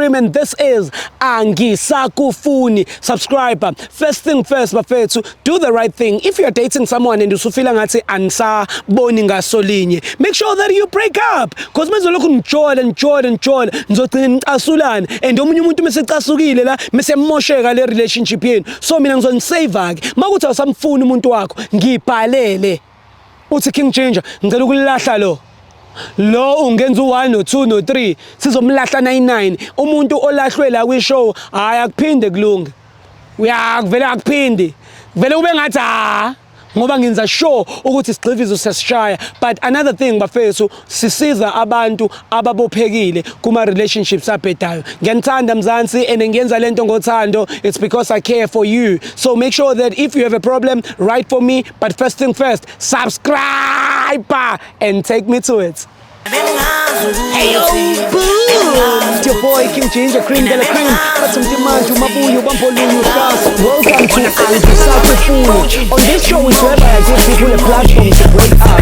Cream and this is Angisakufuni. Subscribe. First thing first, bafethu, do the right thing. If you're dating someone and usufila ngathi anisaboni ngasolinye, make sure that you break up. Because mezolokhu nijola nijola nijola, nizogcina nicasulana and omunye umuntu mesecasukile la mese mosheka le relationship yenu. So mina ngizonisave ke. Makuthi awusamfuni umuntu wakho, ngibhalele. Uthi King Ginger, ngicela ukulahla lo. Lo ungenza u1 no2 no3 sizomlahla 99. Umuntu olahlwe la kwi-show hayi akuphinde kulunge. Uyakuvele akuphindi. Vele ube ngathi ah ngoba ngenza sure ukuthi sigxivizo siyasishaya. But another thing bafethu, sisiza abantu ababophekile kuma relationships abhedayo. Ngiyanithanda Mzansi and ngiyenza lento ngothando. It's because I care for you. So make sure that if you have a problem, write for me. But first thing first, subscribe and take me to it. Hey yo, boom! It's your boy King Ginger, Cream de la Cream. Bathi mtimanje umabuyo bambolunye uhlasa. Welcome to Angisakufuni. On this show is whereby I give people a platform to break up.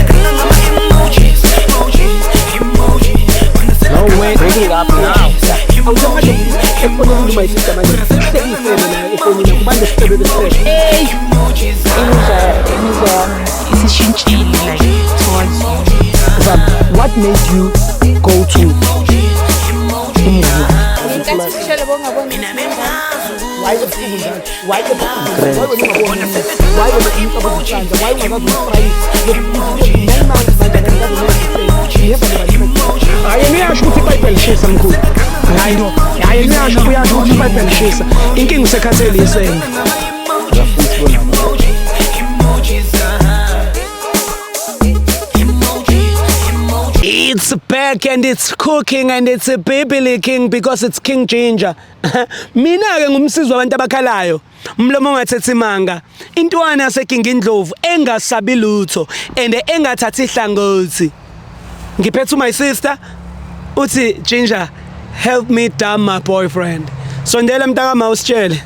No way, breaking up now. Awusamanje efonini my sister manje. Hlekisele nayo efonini kubantu sicebe besifebe. Hey, Imizwa yami isishintshile like towards you. Zam, what made you go to umngani? Ngenkathi ushele bongaboni. Why ebusuku njalo? Why ebusuku? Why wena ungaboni? Why wena umcabango isandla? Why ungakazi umfrayisi? 9 months manje akakazi. You have never. Hayi yena uyasho ukuthi iBhayibheli lishisa mkhulu. Hayi no. Hayi yena uyasho ukuthi iBhayibheli lishisa. Inkinga usekhathele isende. Uyafuna ukubona. It's back and it's cooking and it's a baby licking because it's King Ginger. Mina ke ngumsizi wabantu abakhalayo. Mlomo ongathethi imanga. Intwana yaseKing Indlovu engasabi lutho and engathathi ihlangothi. Ngiphethe my sister uthi, "Ginger, help me dump my boyfriend." Sondela mntaka usitshele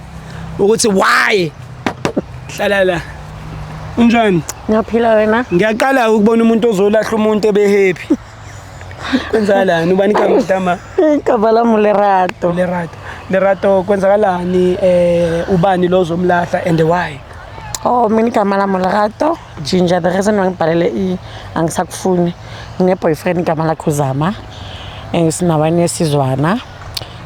ukuthi why. Hlala la. Unjani? Ngiyaphila, wena? Ngiyaqala ukubona umuntu ozolahla umuntu ebe happy. Kwenzakalani? Ubani igama mntama? Igama lami Lerato. Lerato. Lerato, kwenzakalani? Ubani lo ozomlahla and why? Oh, mina igama lami Lerato Ginger. The reason why ngibhalele i angisakufuni, ngine-boyfriend igama lakhe uZama. Sinabanye sizwana.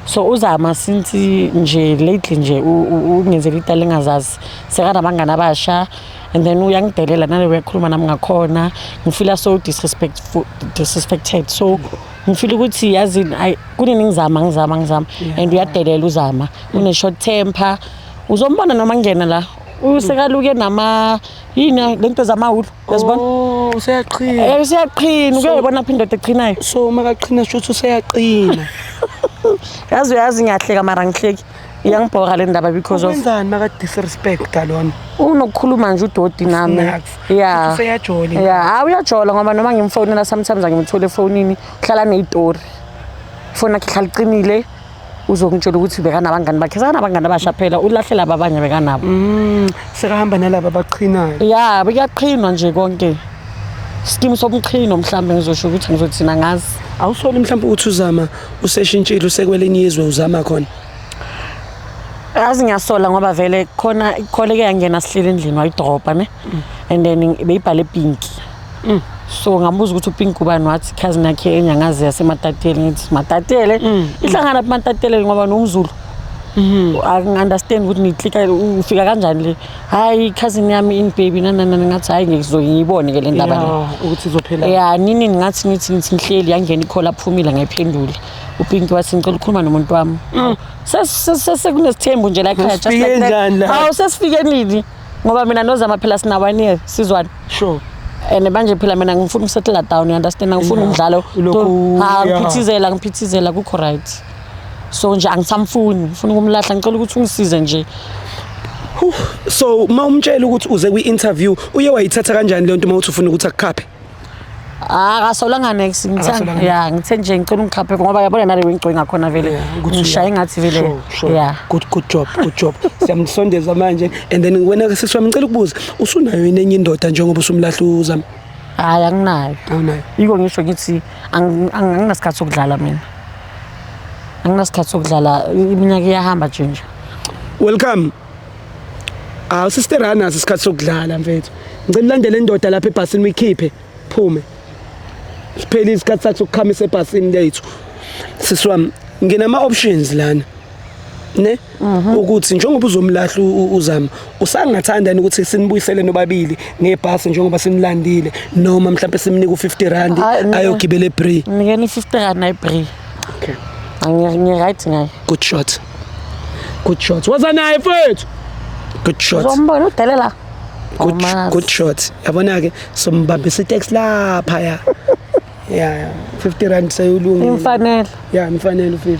So uZama since nje lately nje ungenzela itali engazazi. Sekanabangani abasha and then uyangidelela nale uyakhuluma nami ngakhona. Ngifila so disrespectful, disrespected. So ngifila ukuthi yazi kunini ngizama ngizama ngizama and uyadelela uZama. Une short temper. Uzombona noma ngena la. Usekaluke nama yini lento zamawulu. Uyazibona? Oh, useyaqhina. Eh, useyaqhina, ukuyibona phi indoda eqhinayo? So makaqhina shuthi useyaqina. Yazi uyazi ngiyahleka mara ngihleki. Iyangibhora le ndaba because of Wenzani maka disrespecta lona? Unokukhuluma nje udoti nami. Snacks. Yeah. Futhi useyajola. Yeah, hayi uyajola ngoba noma ngimfonela sometimes angimthole efonini, uhlala neyitori. Ifoni yakhe ihlala iqinile. Uzongitshela ukuthi bekanabangani bakhe, sekanabangani abasha phela, ulahlela abanye bekanabo. Sekahamba nalaba abaqhinayo. Ya, bekuyaqhinwa nje konke. Scheme somqhino mhlambe ngizosho ukuthi ngizothina ngazi. Awusoli mhlawumbe ukuthi uzama useshintshile usekwelinye izwe uzama khona? Yazi ngiyasola ngoba vele khona i-call eke yangena sihleli endlini wayidropa ne. And then beyibhale Pink. So ngambuza ukuthi uPink ubani, wathi cousin yakhe enyangazi yaseMatatele. Ngithi Matatele ihlangana phi Matatele ngoba nomZulu. Angi-understand ukuthi niklika ufika kanjani le. Hayi, cousin yami in baby nanana, ngathi hayi ngizoke ngiyibone ke le ndaba le. Ya, ukuthi izophela. Ya, nini ngathi ngithi ngihleli yangena i-call aphumile ngayiphendula. UPinki wathi ngicela ukukhuluma nomuntu wami. Sekunesithembu nje la ekhaya just Sifike like that. njani la? Hawu, sesifike nini? Ngoba mina noZama phela sina one year sizwana. And manje phela mina ngifuna ukusettle down, you understand? Angifuni umdlalo. Ha, ngiphithizela ngiphithizela kukho right. So nje angisamfuni, ngifuna ukumlahla, ngicela ukuthi ungisize nje. So uma umtshela ukuthi uze kwi-interview, uye wayithatha kanjani leyo nto uma uthi ufuna ukuthi akukhaphe? Ah, akasolanga next ngithe Akasolanga. Ya, ngithe nje ngicela ungikhaphe ngoba yabona nale wengigcoyi ngakhona vele Ukuthi ngishaye ngathi vele. Sure. Yeah. Good job, good job. Siyamsondeza manje and then wena sisi wami ngicela ukubuza, usunayo yini enye indoda njengoba usumlahla uzama? Hayi, anginayo. Awunayo. Yiko ngisho ngithi anginasikhathi sokudlala mina. Anginasikhathi sokudlala, iminyaka iyahamba nje. Welcome. Ah, sister, anaso isikhathi sokudlala mfethu. Ngicela ulandele indoda lapha ebhasini, uyikhiphe phume. Siphele isikhathi sakhe sokukhamisa ebhasini lethu. Sisi wami, nginama options lana. Ne? Ukuthi njengoba uzomlahla uZama, usangathanda yini ukuthi sinibuyisele nobabili ngebhasi njengoba simlandile, noma mhlawumbe simnike u50 rand Hayi, mina- ayogibela eBree? Nikeni 50 rand nayi-Bree. Okay. Ngi-right ngayo. Good shot. Good shot. Waza naye mfethu. Good shot. Uzombona udelela. Good, Awumazi. good shot. Yabona ke, sombambisa itaxi lapha ya. Ya, 50 rand sayulungile. Imfanele. Ya, imfanele u50.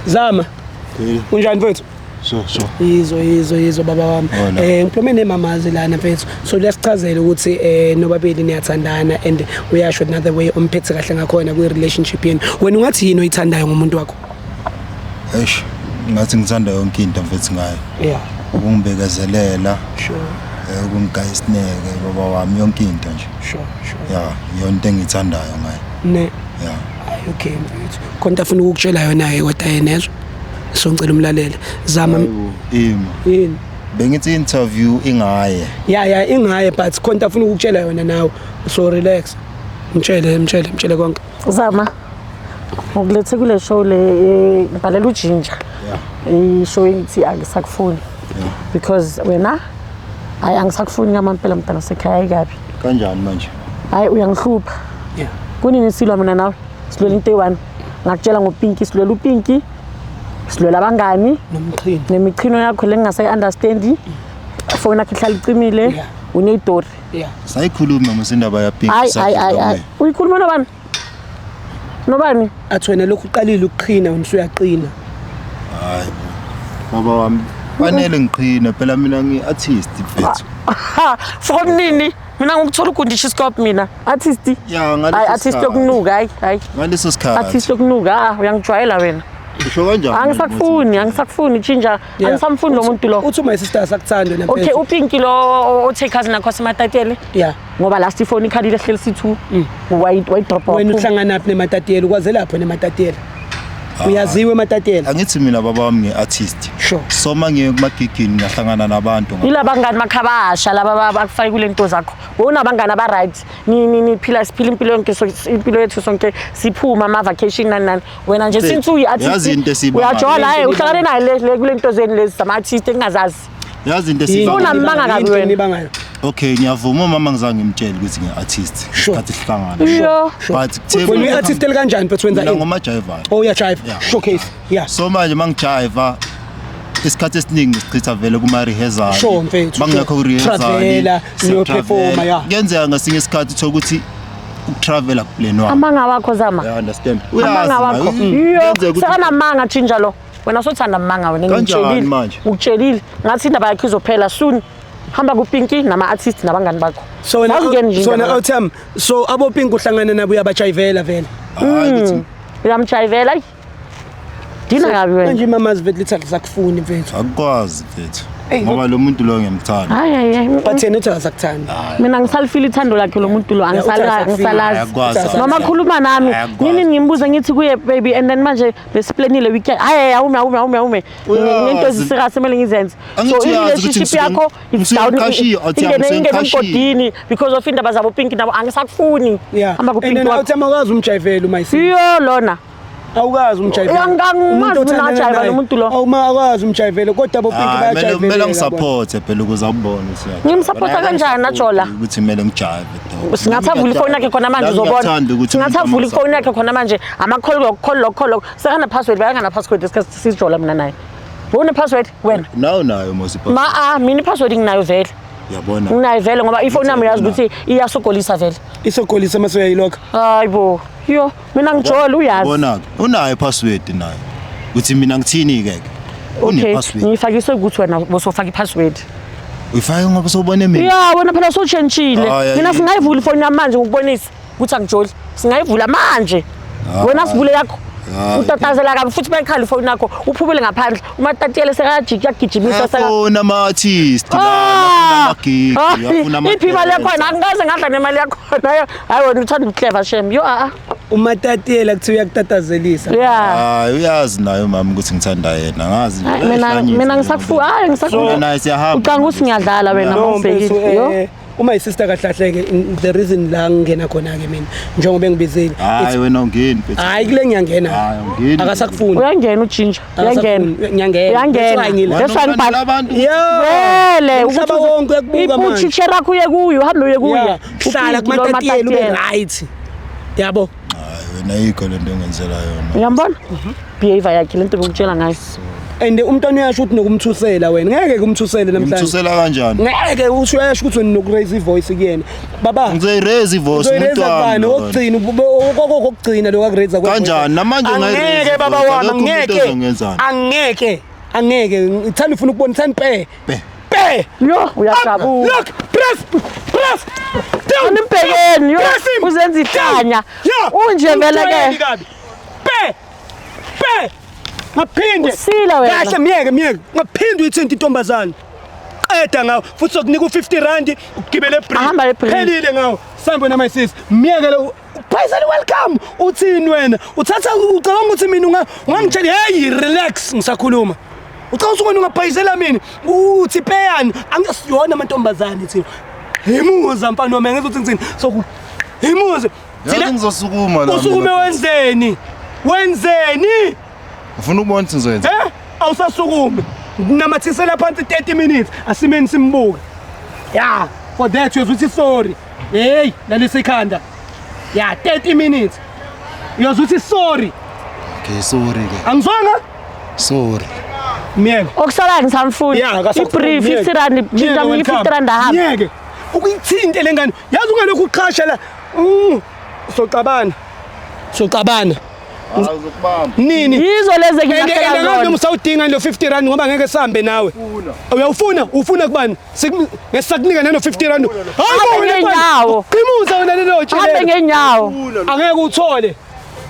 Zama. Unjani mfethu? So so. Yizo, yizo, yizo, baba wami. Wona. Ngiphuma nemamazi lana mfethu. So liyasichazela ukuthi nobabili niyathandana and uyasho another way umphethe kahle ngakhona kwi relationship yenu. Wena ungathi yini oyithandayo ngomuntu wakho? Eish, ngathi ngithanda yonke into mfethu ngayo. Ukungibekezelela, ukungigaya isineke baba wami, yonke into nje. Sure, sure. Ya, yonke into engiyithandayo ngayo. Ne. Ya. Hayi, okay mfethu. Khona afuna ukukutshela yona ke, kodwa yena ezwe. So ngicela umlalele. Zama. Ima. Yini? Bengithi interview ingaye. Ya, ingaye, but khona afuna ukukutshela yona nawe. So relax. Mtshele, mtshele, mtshele konke. Zama. Ngikulethe kule show le, ngibhalela uGinger. I-show engithi angisakufuni. Because wena, hayi, angisakufuni ngamampela, mntana sekhaya, hayi kabi. Kanjani manje? Hayi, uyangihlupha. Kunini silwa mina nawe? Silwela into eyi-one. Ngakutshela ngoPinki, silwela uPinki. Silwela abangani. Nomqhino. Nemichino yakho le ngingasayi-understandi. Ifoni yakho ihlala icimile. Uneyitori. Sayikhuluma mos indaba ya Pink. Hayi, hayi, hayi, hayi. Uyikhuluma nobani? Nobani? Athi wena lokhu uqalile ukuqhina, wena usuyaqina. Hayi. Baba wami, fanele ngiqhine phela, mina ngi-artist mfethu. Ha, from nini? Mina ngikuthola ugundisha isikop mina. Artist. Ya, ngaleso Hayi, artist sikhathi. yokunuka, hayi, hayi. Ngaleso sikhathi. Artist yokunuka, ah, uyangijwayela wena. Usho kanjani? Angisakufuni, angisakufuni Ginger. Angisamfuni lo muntu lo. Uthi my sister asakuthanda wena Okay, mfethu. uPinki lo othe cousin akho sematatele. Ngoba last ifoni ikhalile hleli sithu. Wayidrop. Wena uhlangana phi nematatiyela? Ukwaze lapho nematatiyela? Uyaziwa ematatiyela? Angithi mina baba wami ngi-artist. Sure. So mangiye kumagigini ngiyahlangana nabantu. Yilabangani makhabasha laba bakufake kule nto zakho. Wonabangani aba right. Ni ni niphila, siphila impilo yonke, impilo yethu sonke, siphuma ama vacation nani nani. Wena nje since uyi artist. Yazi into esiyibangayo. Uyajola, hayi, uhlangane naye le kule nto zeni lezi zama artist engingazazi. Yazi into esiyibangayo. Unamanga kabi Yini wena. enibangayo? Okay, ngiyavuma, mama ngizange ngimtshele ukuthi ngi-artist. Isikhathi sihlangana. Yo. But kuthe Wena uyi-artist elikanjani mfethu, wenza mina ini? ngomajiva. Oh, uyajive. Showcase. Yeah. So manje mangijiva isikhathi esiningi sichitha vele kuma rehearsal. Sure, mfethu, Bangekho sure. ku rehearsal. Travela, niyoperforma, yeah. Kuyenzeka ngasinye isikhathi uthola ukuthi ukutravela kuplan wami. Amanga wakho, Zama. You understand? Amanga wakho. Uyazi. Yo, sekanamanga Ginger lo. Wena sothanda amanga wena, Kanjani ngikutshelile. manje? Ngikutshelile. Ngathi indaba yakho izophela soon. Hamba kuPinki nama artist nabangani bakho. So wena, Awungeni nje so wena indaba. awutham, so abo Pink uhlangana nabo, uyabajayivela vele? Hayi ukuthi Uyamjayivela ayi. Dina kabi wena. Manje imamazi vele lithi alisakufuni mfethu. Akukwazi mfethu. Ngoba lo muntu lo ngiyamthanda. Hayi, hayi, hayi. But yena uthi akasakuthandi. Mina ngisalifila ithando lakhe lo muntu lo, angisalazi. Ayakwazi. Noma khuluma nami Ayakwazi. nini, ngimbuze ngithi kuye, baby, and then manje besiplanile weekend, hayi, awume, awume, awume, awume, Uyazi. ngento eziserious emele ngizenze. So Angithi uyazi ukuthi i-relationship yakho it's ngisuke down, ngiqashiwe, awuthi yami, ingene ngisuke ingene ngiqashiwe. emgodini because of indaba zabo Pinki nabo, angisakufuni. Yeah. Hamba And kuPinki then wakho. awutham, awukazi umjayivele uma isi. Yo lona. Awukazi umjayivele. Angimazi Umuntu mina othandana ajayiva naye. nomuntu lo. Awuma awukazi umjayivele, kodwa abo Pinki Hayi, kumele bayajayivela. ngisupporte phela ukuze abone ukuthi uyajiva. Ngimsupporta kanjani ajola? Ukuthi kumele ngijive dog. Singathi avule ifoni yakhe khona manje, Nami uzobona. ngiyathanda ukuthi Singathi umuntu avule ifoni amsupport. yakhe khona manje, ama-call lo, call lo, call lo, sekana password, bekangana password esikhathi sijola mina naye. Bowune password wena? Nawe nayo mos i-password. Ma ah, mina i-password nginayo vele. Uyabona? Nginayo vele ngoba ifoni yami uyazi ukuthi iyasogolisa vele. Isogolisa mase uyayilokha. Hayi bo, yo, mina ngijola, uyazi. Ubona unayo i-password nayo. Uthi mina ngithini ke ke? Okay, Une-password. ngiyifakiswe ukuthi wena bosofaka i-password. Uyifake ngoba sowubone mina. Ya, wena phela sowutshentshile. Hayi, Mina hayi. singayivula ifoni yami manje ngikubonise ukuthi angijoli. Singayivula manje. Wena sivule yakho. Hayi. Utatazela kabi futhi bayikhala ifoni yakho, uphumele ngaphandle. Umatatiyele sekajiki, uyagijimisa seka. Afuna ama-artist la, Ah! afuna amagigi, afuna Iphi imali yakhona? Angikaze ngadla nemali yakhona. Hayi, wena uthanda uclever shem. Yo, a a. Umatatiyela kuthiwa uyakutatazelisa. Yeah. Hayi, uyazi naye umama ukuthi ngithanda yena, ngazi nje. Hayi, mina ngisakufu, hayi, ngisakufu. Naye siyahamba. Ucanga ukuthi ngiyadlala wena No, mfethu, mawubhekile. Yo. Uma isister kahlahleke, the reason la ngingena khona ke mina njengoba engibizile. Hayi, wena ungeni mfethu. Hayi, kule ngiyangena. Hayi, ungeni. Akasakufuni. Uyangena uJinger. Uyangena. Akasakufuni. Ngiyangena. Uyangena. That's why ngila. That's why Wena ngibhala. ufanele abantu. Yeah. Vele Umhlaba wonke uyakubuka manje. Uthi rakho uye kuyo, uhambe uye kuyo. Yeah. Hlala Uphi lo kumatatiyela ube Matatiyela? right. Yabo. Hayi, wena yikho lento engenzela yona. Uyambona? Behavior yakhe lento bengikutshela ngayo. And umntwana uyasho ukuthi nokumthusela wena. Ngeke kumthusele namhlanje. Ngimthusela kanjani? Ngeke uthi uyasho ukuthi wena nokuraise ivoice kuyena. Baba. Ngizoyiraise ivoice Uzoyiraise umuntu wami. kubani? Lona. Okugcina okokugcina lokho akuraise kwe. Kanjani? Namanje ungayiraise Angeke baba ivoice, wami, akekho umuntu angeke. ozongenzani. Angeke. Angeke. Ngithanda ufuna ukubona thani pe. Pe. Pe. Yo, uyajabula. Look, press. Press. Down. Animbhekeni, yo, Press him. uzenza ihlanya. Yeah. Unje vele Ungijwayeli ke. kabi. Pe. Pe. Ngaphinde. Usile wena. Kahle myeke myeke. Ngaphinde uyithinte intombazana. Qeda ngawo futhi sokunika u50 rand ugibele ebridge. Ahamba ebridge. Phelile ngawo. Sambe na my sis. Myeke lo. Phayisele welcome. Uthini wena? Uthatha ucabanga ukuthi mina ungangitshela hey relax ngisakhuluma. Ucabanga ukuthi wena ungaphayisela mina? Uthi peyani angisiyona amantombazane thina. Himuza mfana wami ngizwe ukuthi ngithini. So himuza. Yazi ngizosukuma la. Usukume mina. wenzeni? Wenzeni? Ufuna ukubona ukuthi ngizoyenza. Awusasukume. Namathisela phansi 30 minutes. Asimeni simbuke. Yeah, for that uyozuthi sorry. Hey, lalisa ikhanda. Yeah, 30 minutes. Uyozuthi sorry. Okay, sorry ke. Angizwanga? Sorry. Myeke. Okusalayo ngisamfuni. Yeah, akasakufuni. I-brief 50 rand, Ginger mnike 50 rand ahambe. Myeke. Ukuyithinte lengane. Yazi ungalokhu uqhasha la. Soxabana. Soxabana. Awuzokubamba. Nini? Yizo lezi And engilahlela angazi zona. noma usawudinga lo 50 rand ngoba ngeke sihambe nawe. Uyawufuna? Ufuna kubani? Ngesisakunika nano 50 rand. Hayi Hambe bo wena ngeenyawo. Qimuza wena lelo Hambe tshele. ngeenyawo. Angeke uthole.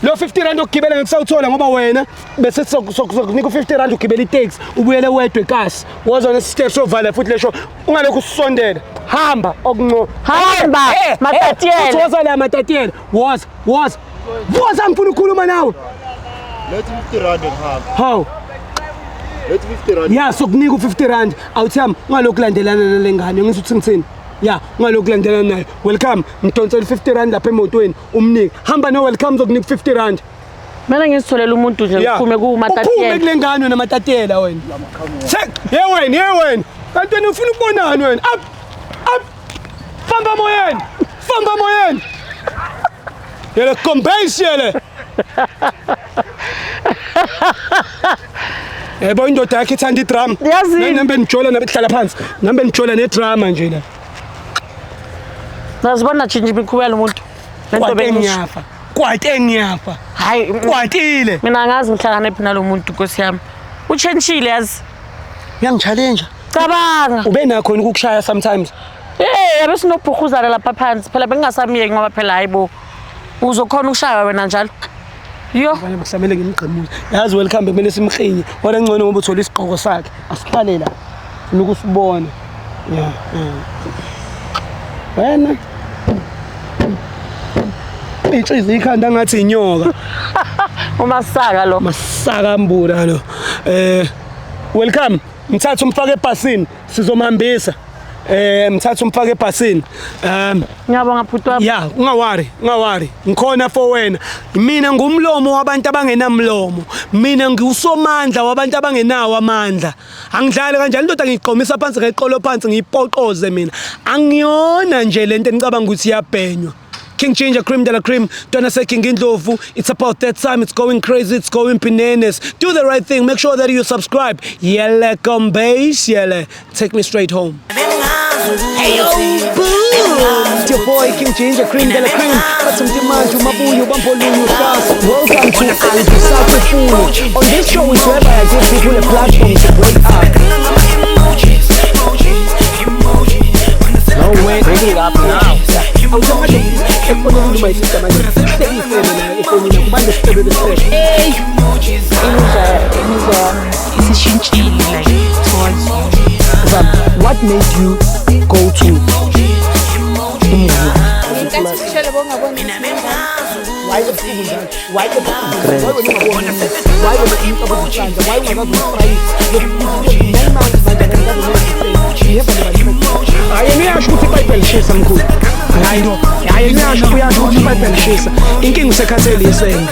Lo 50 rand okugibela ngeke usawuthola ngoba wena bese sokunika u50 rand ugibela itaxi ubuyele wedwa ekasi. Woza nesisteps sovala futhi lesho ungalokhu usondela. Hamba okunco. Hamba, Matatiyela. Woza la Matatiyela. Woza, woza. Woza ngifuna ukukhuluma nawe. Lethi 50 rand ngihamba. Hawu. Lethi 50 rand. Ya sokunika u50 rand. Awuthami ungalokhu landelana nalengane ngisho ukuthi ngithini. Ya ungalokhu landelana nayo. Welcome. Ngidonsela 50 rand lapha emotweni umnike. Hamba no welcome zokunika 50 rand. Mina ngizitholela umuntu nje Ya. ngiphume Uphume kumatatiyela. kule ngane wena Matatiyela wena. Check. Ye wena, ye wena. Kanti wena ufuna ukubonani wena? Up. Up. Famba moyeni. Famba moyeni. Yele kompensi yele. Yebo indoda yakhe ithanda idrama. Yazini. Nambe nijola nabehlala phansi. Nambe nijola nedrama nje la. Nazibona Ginger imikhubela umuntu. Lento Kwate bengisho. ngiyafa. Kwate ngiyafa. Hayi, Kwatile. mina angazi ngihlangane nalo muntu Nkosi yami. Utshentshile yazi. Uyangichallenge. Cabanga. Ube nakho ukukushaya sometimes. Eh, abe sinobhukhuzana lapha phansi. Phela bengingasamiyeki ngoba phela hayibo. Uzokhona ukushaywa wena njalo. Yo. Abanye kusamele ngimgqimuze. Yazi welcome kumele simkhinye. Wena ngcono ngoba uthola isigqoko sakhe. Asihlale la. Funa ukusibona. Yeah. Wena. Itshiza ikhanda ngathi inyoka. Umasaka lo. Masaka mbula lo. Welcome. Mthatha umfake ebhasini sizomhambisa. Mthatha umfake ebhasini. Ngiyabonga bhuti wami. Ya, ungawari, ungawari. Ngikhona for wena. Mina ngumlomo wabantu abangenamlomo. Mina ngiwusomandla wabantu abangenawo amandla. Angidlali kanjani indoda ngiyiqomisa phansi ngeqolo phansi ngiyipoqoze mina. Angiyona nje lento enicabanga ukuthi iyabhenywa. King Ginger, Cream de la Cream, Dona King Indlovu. It's about that time. It's going crazy. It's going bananas. Do the right thing. Make sure that you subscribe. Yele kombase, yele. Take me straight home. Hey, yo, boom! It's your boy King Ginger, Cream de la Cream. Batsumtimanju, Mabuyu, Bampolunyu, Stars. Welcome to Angisakufuni. On this show is whereby I give people a platform to break up. No way. Break it up now. Imizwa yami isishintshile like towards you. What made you go to umuzi? manje. Shele bongabona. Why ebusuku njalo? Why ebusuku? Why wena ungaboni? Why wena umcabango uhlanja? Why ungakazi uku-fryisa? 9 months manje akakazi. Hayi, yena uyasho ukuthi ipipe lishisa, mkhulu. Hayi, hayi, yena uyasho, uyasho ukuthi ipipe lishisa. Inkinga usekhathele isende.